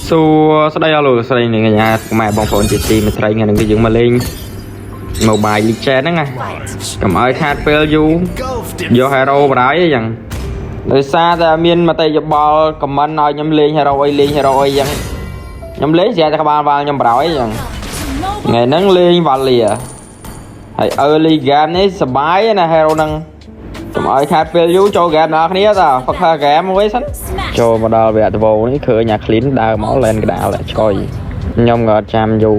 សួស្តីអស់លោកស្រីនិងកញ្ញាពុកម៉ែបងប្អូនជាទីមេត្រីថ្ងៃនេះគឺយើងមកលេង Mobile Legends ហ្នឹងណាកុំឲ្យខាតពេលយូរយក hero បរហើយអីចឹងដោយសារតែមានមតិយោបល់ comment ឲ្យខ្ញុំលេង hero អីលេង hero អីចឹងខ្ញុំលេងស្រាប់តែក្បាលវ៉ាល់ខ្ញុំបរហើយចឹងថ្ងៃហ្នឹងលេង Valir ហើយ early game នេះសប្បាយណា hero ហ្នឹងកុំឲ្យខាតពេលយូរចូល game ដល់គ្នាតើ fuck game មួយសិន ចូលមកដល់វគ្គដំបូងនេះឃើញអា clean ដើរមកលែនកដាលឆ្កុយខ្ញុំក៏អត់ចាំយូរ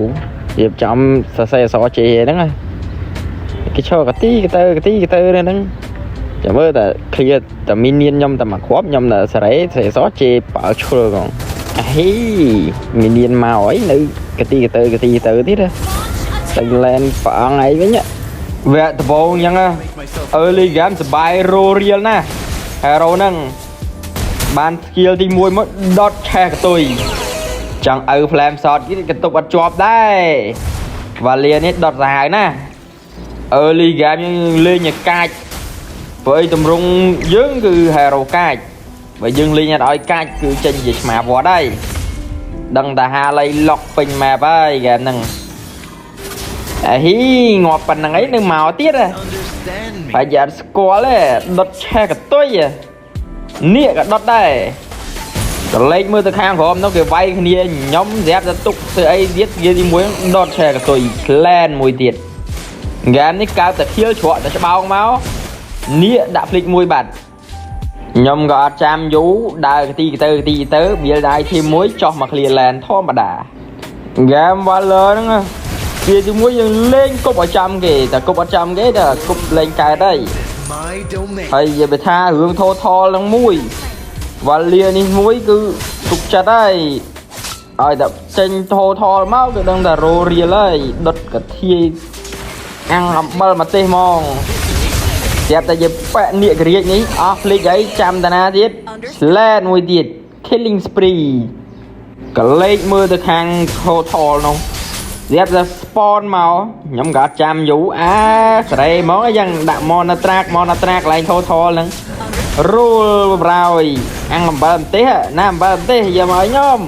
រៀបចំសរសេរអក្សរជេហ្នឹងណាគេឈរកទីកទៅកទីកទៅហ្នឹងចាំមើលតែ clear តែ minion ខ្ញុំតែមួយគ្រាប់ខ្ញុំតែសេរីសរសេរអក្សរជេបើឈុលកងអាហី minion មកអីនៅកទីកទៅកទីកទៅទៀតតែ lane ព្រះអង្គឯងវិញវគ្គដំបូងអញ្ចឹង early game សបាយរោរៀលណា hero ហ្នឹង បាន skill ទី1មកដុតឆេះកតុយចង់ឪ flame shot គេកន្ទប់អត់ជាប់ដែរវ៉ាលានេះដុតសាហាវណាស់ early game យើងលេងឲ្យកាច់ព្រោះអីតម្រង់យើងគឺ hero កាច់បើយើងលេងអត់ឲ្យកាច់គឺចេញជាឆ្មាវត្តហើយដឹងតែហាលៃលុកពេញ map ហើយហ្គេមហ្នឹងអាហ៊ីងាប់ប៉ុណ្្នឹងអីនៅមកទៀតហ៎ Understand me. ហើយអត់ស្គាល់ទេដុតឆេះកតុយហ៎ នេះក៏ដុតដែរកលេចមើលទៅខាងក្រោមនោះគេវាយគ្នាខ្ញុំស្រាប់តែទុកធ្វើអីទៀតគេទីមួយដុតឆែកតុយក្លែនមួយទៀតហ្គេមនេះកើតតែខៀលជ្រក់តែច្បោងមកនេះដាក់ភ្លេចមួយបាត់ខ្ញុំក៏អត់ចាំយូរដើរកទីកទៅកទីកទៅបៀលដៃធីមមួយចោះមក clear lane ធម្មតាហ្គេម Valor ហ្នឹងវាទីមួយយើងលេងគប់ឲ្យចាំគេតែគប់អត់ចាំគេតែគប់លេងកើតហើយ My domain. ហើយនិយាយទៅថារឿង turtle នឹងមួយវ៉ាលានេះមួយគឺទុកចិត្តហើយឲ្យតែចេញ turtle មកគឺដឹងតែរោរៀលហើយដុតកាធាយអាំងអំបិលម្ទេសហ្មងស្រាប់តែយើងប៉ែកនៀកក្រៀកនេះអស់ភ្លេចអីចាំតាណាទៀត sled មួយទៀត killing spree កលេចមើលទៅខាង turtle នោះស្រាប់តែ spawn មកខ្ញុំក៏អត់ចាំយូរអាស្រេហ្មងអីយ៉ាងដាក់មកនៅត្រាក់មកនៅត្រាក់កន្លែង turtle ហ្នឹងរូលបរោយអាំងអំបិលម្ទេសណាអំបិលម្ទេសយកមកឲ្យខ្ញុំ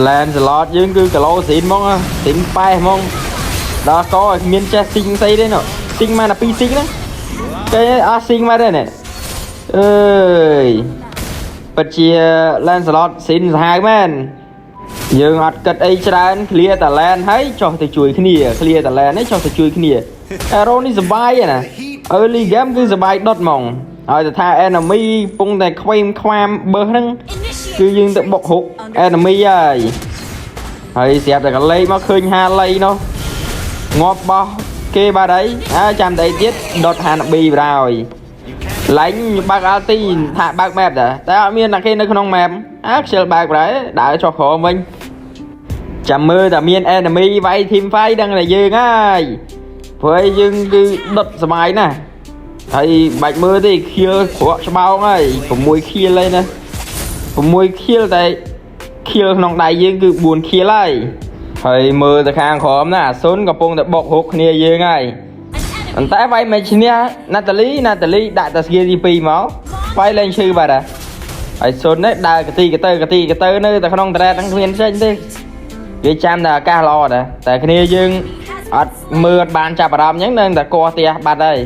Lancelot យើងគឺគីឡូស៊ីនហ្មងស៊ីនប៉ែហ្មងដល់កឲ្យមានចេះស៊ីងស្អីទេនោះស៊ីងមកតែពីរស៊ីងហ្នឹងគេអស់ស៊ីងមកទេនេះអើយពិតជា Lancelot ស៊ីនសាហាវមែនយើងអត់គិតអីច្រើន clear តា lane ហើយចុះទៅជួយគ្នា clear តា lane ហើយចុះទៅជួយគ្នា Hero នេះសបាយណា early game គឺសបាយដុតហ្មងហើយតែថា enemy ពងតែខ្វេមខ្វាមបើសហ្នឹងគឺយើងទៅបុករុក enemy ហើយហើយស្រាប់តែកលេចមកឃើញហាលៃនោះងាប់បោះគេបាត់ហើយអើចាំតែអីទៀតដុតហានប៊ីបណ្ដោយឡែងបើក ulti ថាបើក map ដែរតែអត់មានអ្នកគេនៅក្នុង map អើខ្ជិលបើកបណ្ដោយដើរចុះក្រោមវិញចាំមើលតែមាន enemy វាយ team fight ដឹងតែយើងហើយព្រោះឯយើងគឺដុតសបាយណាស់ហើយបាច់មើលទេខៀលក្រក់ច្បោងហើយ6ខៀលហើយណា6ខៀលតែខៀលក្នុងដៃយើងគឺ4ខៀលហើយហើយមើលទៅខាងក្រោមណាអាសុនកំពុងតែបុករុកគ្នាយើងហើយប៉ុន្តែវាយមិនឈ្នះណាតាលីណាតាលីដាក់តែស្គៀទី2មកវាយលែងឈឺបាត់ហើយហើយសុននេះដើរកទីកទៅកទីកទៅនៅតែក្នុងត្រែតហ្នឹងគ្មានចេញទេគេចាំតែឱកាសល្អដែរតែគ្នាយើងអត់មើលអត់បានចាប់អារម្មណ៍អញ្ចឹងនៅតែកោះផ្ទះបាត់ហើយ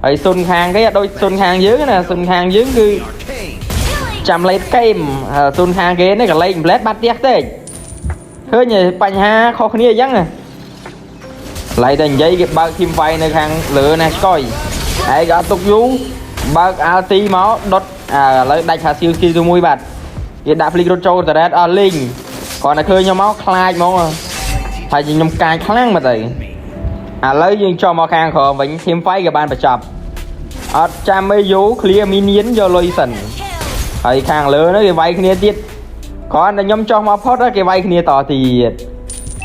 ហើយសុនខាងគេអត់ដូចសុនខាងយើងណាសុនខាងយើងគឺ Arcane. ចាំលេតកេមសុនខាងគេនេះក៏លេងផ្លែតបាត់ផ្ទះទេឃើញទេបញ្ហាខុសគ្នាអញ្ចឹងណាឡៃតែនិយាយគេបើក team fight នៅខាងលើណាឆ្កុយហើយក៏អត់ទុកយូរបើក ulti មកដុតអាឥឡូវដាច់ថាស៊ីល skill ទៅមួយបាត់គេដាក់ flick រត់ចូល turret អស់លីងគ្រាន់តែឃើញខ្ញុំមកខ្លាចហ្មងហើយខ្ញុំកាយខ្លាំងមកទៅឥឡូវយើងចុះមកខាងក្រោមវិញ team fight ក៏បានបញ្ចប់អត់ចាំអីយូរ clear minion យកលុយសិន ហើយខាងលើនោះគេវាយគ្នាទៀតគ្រាន់តែខ្ញុំចុះមកផុតគេវាយគ្នាតទៀត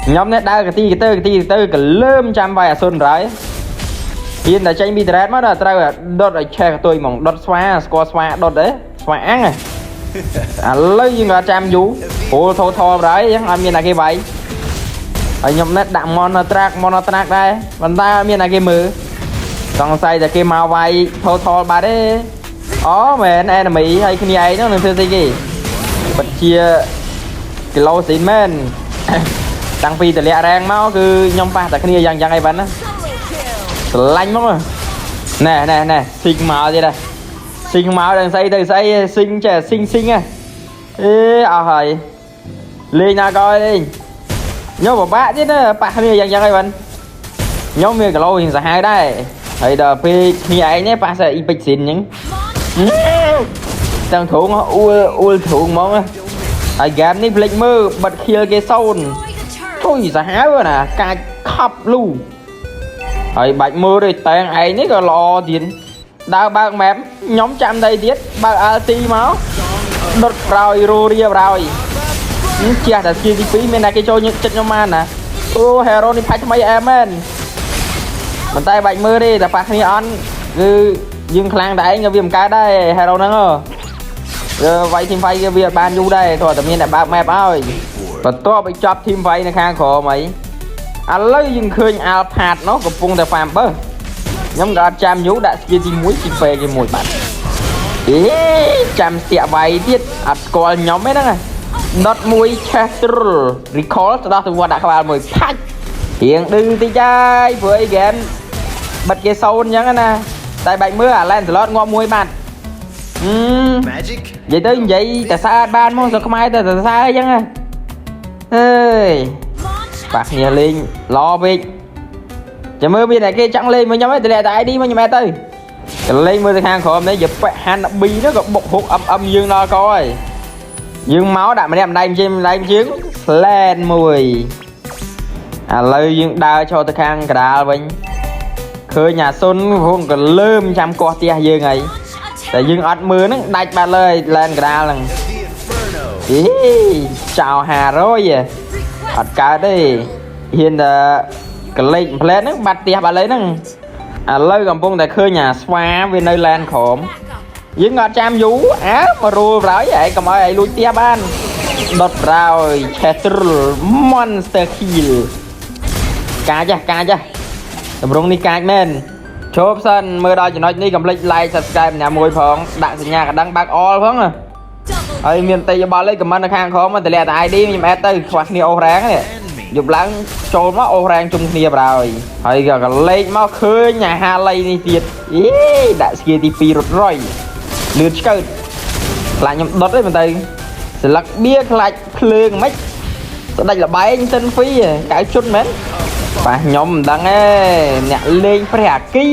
ខ្ញុំនេះដើរកទីកទៅកទីកទៅកលើមចាំវាយអាសុនហើយហ៊ានតែចេញពី turret មកដល់ត្រូវដុតឲ្យឆេះកតុយហ្មងដុតស្វាស្គាល់ស្វាដុតទេស្វាអាំងហ៎ឥឡូវយើងក៏ចាំយូរព្រោះថោថហើយអញ្ចឹងអត់មានអ្នកគេវាយហើយខ្ញុំនេះដាក់មនត្រាក់មនត្រាក់ដែរប៉ុន្តែអត់មានអ្នកគេមើលសង្ស័យតែគេមកវាយថោថបាត់ទេអូមែន enemy ហើយគ្នាឯងហ្នឹងនឹងធ្វើស្អីគេពិតជា គីឡូស៊ីនមែន តាំងពីតម្លាក់ rank មកគឺខ្ញុំប៉ះតែគ្នាយ៉ាងយ៉ាងអីបានណាស្រឡាញ់មកណែណែណែស៊ីងមកទៀតដែរស៊ីងមកដល់ស្អីទៅស្អីស៊ីងចេះស៊ីងស៊ីងហ៎អេអស់ហើយលេងណាក៏លេងខ្ញុំពិបាកទៀតណាប៉ះគ្នាយ៉ាងយ៉ាងអីបានខ្ញុំវាគីឡូរៀងសាហាវដែរហើយដល់ពេលគ្នាឯងនេះប៉ះសើអ៊ីពេចស៊ីនអញ្ចឹង ទាំងទ្រូងអួលអួលទ្រូងហ្មងហើយហ្គេមនេះភ្លេចមើលបិទខៀលគេសូនជួយសាហាវណាកាចខប់លូហើយបាច់មើលទេតែងឯងនេះក៏ល្អទៀតដើរបើក map ខ្ញុំចាំតែទៀតបើក LT មកដុតប្រោយរូរាប្រោយជះតែ skill ទី2មានតែគេចូលចិត្តខ្ញុំបានណាអូ hero នេះផាច់ថ្មីអែមែនប៉ុន្តែបាច់មើលទេតែប៉ះគ្នាអន់គឺយើងខ្លាំងតែឯងក៏វាមិនកើតដែរ hero ហ្នឹងហ៎ វាវាយ team fight គេវាអត់បានយូរដែរទោះតែមានតែបើក map ឲ្យបន្ទាប់ឲ្យចប់ team fight នៅខាងក្រោមអីឥឡូវយើងឃើញ Alphard នោះកំពុងតែ farm បើខ្ញុំក៏អត់ចាំយូរដាក់ skill ទី1ទី2គេមួយបាត់អេចាំស្ទាក់វាយទៀតអត់ស្គាល់ខ្ញុំទេហ្នឹងដុតមួយឆេះទ្រុល recall ទៅដល់ទៅវត្តដាក់ក្បាលមួយផាច់រៀងឌឺតិចហើយព្រោះអីហ្គេមបិទគេសូនអញ្ចឹងណាតែបាច់មើលអា Lancelot ងាប់មួយបាត់អឺ Magic. និយាយទៅនិយាយតែស្អាតបានមកស្រុកខ្មែរតែសរសើរអញ្ចឹងហ៎អើយប៉ះគ្នាលេងល្អពេកចាំមើលមានតែគេចង់លេងមួយខ្ញុំឯងតម្លាក់តែ ID មកខ្ញុំឯងទៅកលេងមើលទៅខាងក្រោមនេះយប៉ហាន់ប៊ីនោះក៏បុកហុកអឹមអឹមយើងដល់កហើយយើងមកដាក់ម្នាក់ម្ដែងជើងម្ដែងជើងផ្លែនមួយឥឡូវយើងដើរចូលទៅខាងកដាលវិញឃើញអាសុនកំពុងកលើមចាំកោះផ្ទះយើងហើយ តែយើងអត់មើលហ្នឹងដាច់បាត់លើឡែនកដាលហ្នឹង The Inferno. អីចោល500ហ៎អត់កើតទេហ៊ានតែកលេចផ្លែហ្នឹងបាត់ផ្ទះបាត់លើហ្នឹងឥឡូវកំពុងតែឃើញអាស្វាវានៅឡែនក្រោមយើងអត់ចាំយូរអើមករੂលប្រហើយឯងកុំឲ្យឯងលួចផ្ទះបានដុតប្រហើយឆេះទ្រុល Monster Kill កាចហ៎កាចហ៎តម្រងនេះកាចមែនឈប់សិនមើលដល់ចំណុចនេះកុំភ្លេច like subscribe ម្នាក់មួយផងដាក់សញ្ញាកណ្ដឹងបើក all ផងណាហើយមានតេយបល់អី comment នៅខាងក្រោមមកតម្លាក់តែ ID ខ្ញុំ add ទៅខ្វះគ្នាអូស rank នេះយប់ឡើងចូលមកអូស rank ជុំគ្នាប្រហើយហើយក៏កលេចមកឃើញអាហាលីនេះទៀតអីដាក់ skill ទី2រត់រយលឿនឆ្កើតខ្លាចខ្ញុំដុតទេមែនទៅស្លឹកបៀខ្លាចភ្លើងមិនស្ដាច់លបែងសិនហ្វីកៅជុនមែនបាទខ្ញុំមិនដឹងទេអ្នកលេងព្រះអាគី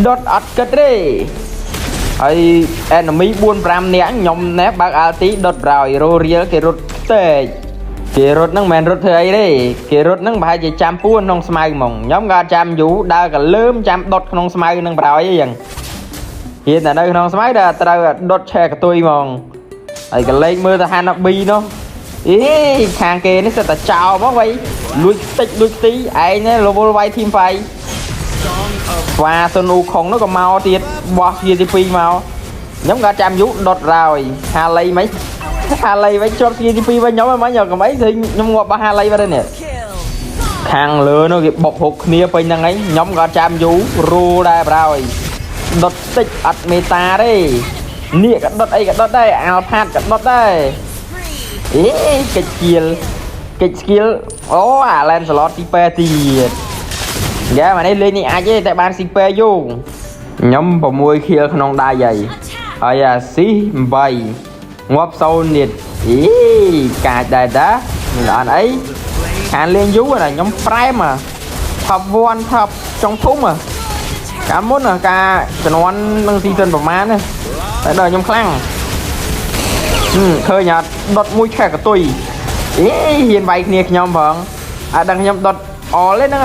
ដុតអត់គិតទេហើយ enemy 4 5នាក់ខ្ញុំណែបើក LT ដុតប្រោយរោរៀលគេរត់ផ្ទែកគេរត់ហ្នឹងមិនមែនរត់ធ្វើអីទេគេរត់ហ្នឹងប្រហែលជាចាំពួនក្នុងស្មៅហ្មងខ្ញុំក៏អត់ចាំយូរដើរកលើមចាំដុតក្នុងស្មៅហ្នឹងប្រោយអីចឹងហ៊ានតែនៅក្នុងស្មៅដល់ត្រូវដុតឆែកកតុយហ្មងហើយកលេចមើលទៅហាណាប៊ីនោះអេខាងគេនេះសិតតែចោលមកវៃលួចតិចលួចទីឯងនេះ level វាយ team fight Song of ស្វាសុនអ៊ូខុងនោះក៏មកទៀតបោះជាទី2មកខ្ញុំក៏ចាំយូរដុតរោយហាលីមិនហាលីវិញជាប់ជាទី2វិញខ្ញុំហ្នឹងមិញកុំអីឃើញខ្ញុំងាប់បោះហាលីបាត់ហើយនេះខាងលើនោះគេបុកហុកគ្នាពេញហ្នឹងឯងខ្ញុំក៏ចាំយូររូដែរប្រោយដុតតិចអត់មេតាទេនេះក៏ដុតអីក៏ដុតដែរអាល់ផាតក៏ដុតដែរអេកិច្ច skill កិច្ច skill អូអាឡែនស្លតទី2ទៀត ហ្គេមអានេះលេងនេះអាចទេតែបានស៊ីពេយូខ្ញុំ6ខៀលក្នុងដៃហើយហើយអាស៊ី8ងាប់សូនទៀតអីកាចដែរតាមានអត់អីខានលេងយូរណាខ្ញុំប្រែម top 1 top ចុងធំកាលមុនការជំនាន់នឹង season ប្រហែលណាតែដល់ខ្ញុំខ្លាំងឃើញអត់ដុតមួយឆេះកតុយអេហ៊ានវាយគ្នាខ្ញុំផងអត់ដឹងខ្ញុំដុតអលទេហ្នឹង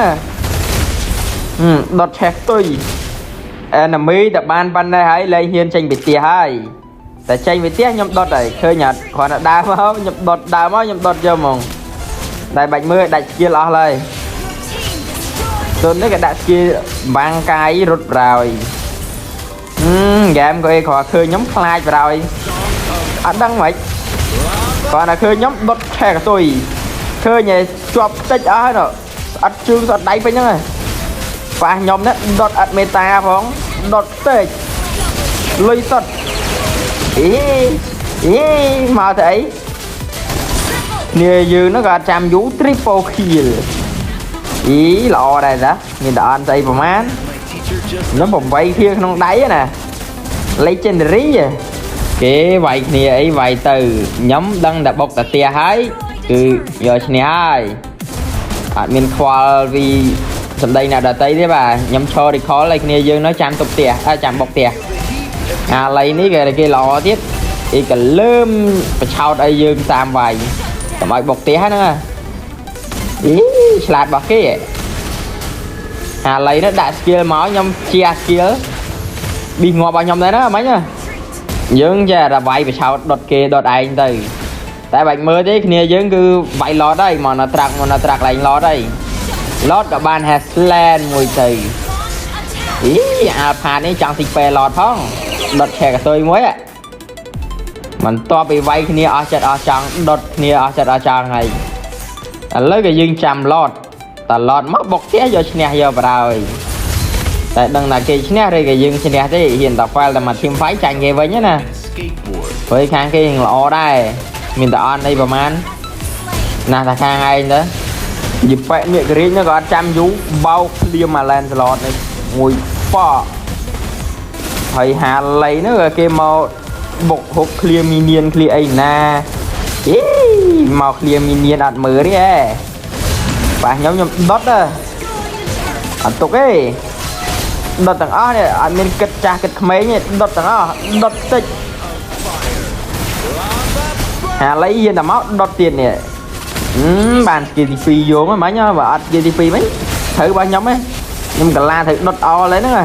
ដុតឆេះទុយ enemy តែបានប៉ុណ្ណេះហើយលែងហ៊ានចេញពីផ្ទះហើយតែចេញពីផ្ទះខ្ញុំដុតហើយឃើញអត់គ្រាន់តែដើរមកខ្ញុំដុតដើរមកខ្ញុំដុតយកហ្មងតែបាច់មើលដាច់ skill អស់ហើយទុននេះក៏ដាក់ skill បាំងកាយរត់ប្រោយហឹមហ្គេមក៏អីគ្រាន់ឃើញខ្ញុំខ្លាចប្រោយអត់ដឹងហ្មងគ្រាន់តែឃើញខ្ញុំដុតឆេះកតុយឃើញឯជាប់តិចអស់ហើយនោះស្អិតជើងស្អិតដៃពេញហ្នឹងហើយ ប៉ះខ្ញុំនេះដុតអត់មេតាផងដុតពេកលុយសុតអេអេមកទៅអី គ្នាយើងហ្នឹងក៏អត់ចាំយូរ triple kill អីល្អដែរតាមានតែអន់ស្អីប្រហែល My teacher just ខ្ញុំ8 kill ក្នុងដៃណា legendary ហ៎គេវាយគ្នាអីវាយទៅខ្ញុំដឹងតែបុកតាផ្ទះហើយគឺយកឈ្នះហើយអត់មានខ្វល់ពីសម្ដីអ្នកដតីទេបាទខ្ញុំឈរ recall ឲ្យគ្នាយើងនោះចាំទុកផ្ទះអើចាំបុកផ្ទះអាឡៃនេះគេគេល្អទៀតអីក៏លើមបឆោតឲ្យយើងតាមវាយកុំឲ្យបុកផ្ទះហ្នឹងណាអីឆ្លាតរបស់គេអាឡៃនេះដាក់ skill មកខ្ញុំជា skill ប៊ីងាប់ឲ្យខ្ញុំដែរណាមិញណាយើងចេះតែវាយបឆោតដុតគេដុតឯងទៅតែបាច់មើលទេគ្នាយើងគឺវាយ Lord ហើយមកនៅត្រាក់មកនៅត្រាក់ឡើង Lord ហើយ Lord ក៏បាន Hasland មួយទៅអីអាផាតនេះចង់ទីពេ Lord ផងដុតឆែកកតុយមួយហ៎មិនតបពីវាយគ្នាអស់ចិត្តអស់ចង់ដុតគ្នាអស់ចិត្តអស់ចង់ហើយឥឡូវក៏យើងចាំ Lord ត Lord មកបុកផ្ទះយកឈ្នះយកបណ្ដោយតែដឹងថាគេឈ្នះឬក៏យើងឈ្នះទេហ៊ានតែ fail តែមក team fight ចាញ់គេវិញណា skateboard. ព្រោះខាងគេនឹងល្អដែរមានតែអន់អីប្រហែលណាស់តែខាងឯងទៅយីប៉ែកនេះករាជនោះក៏អត់ចាំយូរបោកភ្លាមអា Lancelot នេះមួយប៉ហើយហាលៃនោះក៏គេមកបុកហុក clear minion clear អីណាអីមក clear minion អត់មើលទេហ៎បាទខ្ញុំខ្ញុំដុតហ៎អត់ទុកទេដុតទាំងអស់នេះអត់មានគិតចាស់គិតក្មេងទេដុតទាំងអស់ដុតតិច ហាឡៃយានតែមកដុតទៀតនេះអឺបាន skill ទី2យោងហ្នឹងមិញបើអត់ skill ទី2វិញត្រូវរបស់ខ្ញុំហ៎ខ្ញុំកាឡាត្រូវដុតអល់ហើយហ្នឹង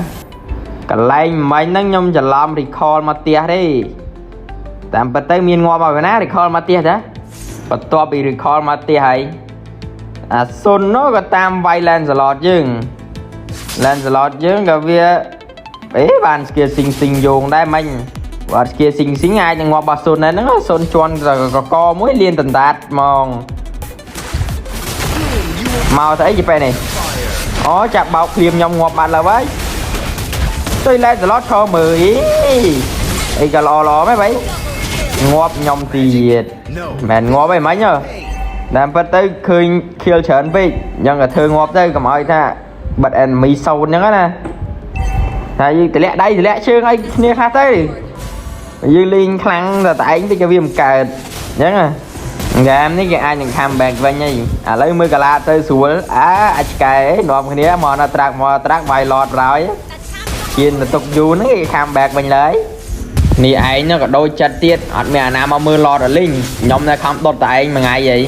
កន្លែងមិញហ្នឹងខ្ញុំច្រឡំ recall មកផ្ទះទេតាមពិតទៅមានងាប់មកណា recall មកផ្ទះតាបន្ទាប់ពី recall មកផ្ទះហើយអាសុននោះក៏តាមវាយ Lancelot យើង Lancelot យើងក៏វាអេបាន skill ស៊ីងស៊ីងយោងដែរមិញបើអត់ skill ស៊ីងស៊ីងអាចនឹងងាប់របស់សុនដែរហ្នឹងសុនជន់កកមួយលៀនតណ្ដាតហ្មងមកស្អីជាពេលនេះអូចាប់បោកភ្លាមខ្ញុំងាប់បាត់ឡើយហើយជួយ Lancelot ឈរមើលអីអីក៏ល្អល្អមែនបីងាប់ខ្ញុំទៀត No. មិនងាប់ទេមិញហ៎តាមពិតទៅឃើញ kill ច្រើនពេកអញ្ចឹងក៏ធ្វើងាប់ទៅកុំឲ្យថាបិទ enemy សូន្យអញ្ចឹងណាហើយយើងតម្លាក់ដៃតម្លាក់ជើងឲ្យគ្នាខ្លះទៅយើងលេងខ្លាំងតែតែឯងតិចក៏វាមិនកើតអញ្ចឹងណាហ្គេមនេះគេអាចនឹង come back វិញហើយឥឡូវមើលកាឡាទៅស្រួលអាអាចឆ្កែនាំគ្នាមកនៅត្រាក់មកត្រាក់វាយ Lord ប្រោយជៀនទៅទុកយូរហ្នឹងគេ come back វិញឡើយនេះឯងហ្នឹងក៏ដូចចិត្តទៀតអត់មានអាណាមកមើល Lord អលីងខ្ញុំនៅខំដុតតែឯងមួយថ្ងៃអី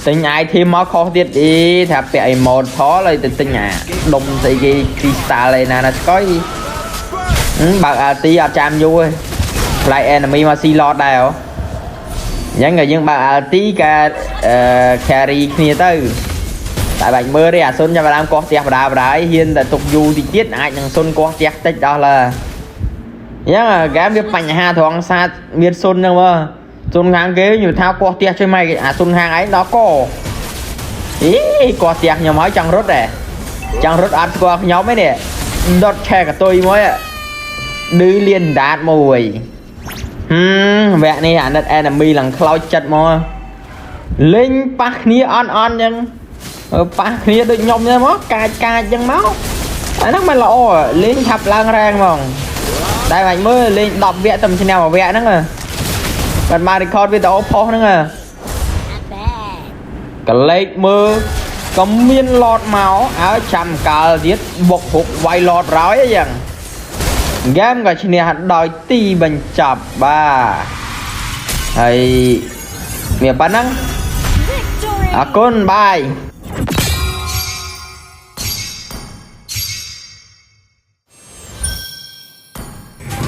ទិញ item មកខុសទៀតអីថាពាក់ immortal ហើយទៅទិញអាដុំស្អីគេ crystal អីណាណាស្កុយហឹមបើក ulti អត់ចាំយូរទេផ្លែ enemy មកស៊ី Lord ដែរហ៎អញ្ចឹងក៏យើងបើក ulti ក៏អឺ carry គ្នាទៅតែបាច់មើលទេអាសុនចាំដើមកោះផ្ទះបដាបដាយហ៊ានតែទុកយូរតិចទៀតអាចនឹងសុនកោះផ្ទះតិចដល់ឡើយអញ្ចឹងហ្គេមវាបញ្ហាត្រង់សាទមានសុនហ្នឹងមើលសុនខាងគេខ្ញុំថាកោះផ្ទះជួយម៉េចអាសុនខាងឯងដល់កអីកោះផ្ទះខ្ញុំហើយចង់រត់ដែរចង់រត់អត់ស្គាល់ខ្ញុំទេនេះដុតឆែកតុយមួយឌឺលៀនដាតមួយហឹមវគ្គនេះអាណិត enemy ឡើងខ្លោចចិត្តមកលេងប៉ះគ្នាអន់អន់អញ្ចឹងប៉ះគ្នាដូចខ្ញុំចឹងមកកាចកាចចឹងមកអាហ្នឹងមិនល្អលេងឆាប់ឡើងរែងហ្មងតែបាច់មើលលេង10វគ្គតែឈ្នះមួយវគ្គហ្នឹងគាត់មក record វីដេអូផុសហ្នឹងកលេចមើលក៏មាន Lord មកអើចាំកាលទៀតបុកហុកវាយ Lord រយអីចឹងហ្គេមក៏ឈ្នះដោយទីបញ្ចប់បាទហើយមានប៉ុណ្ណឹង Victory! អរគុណ bye.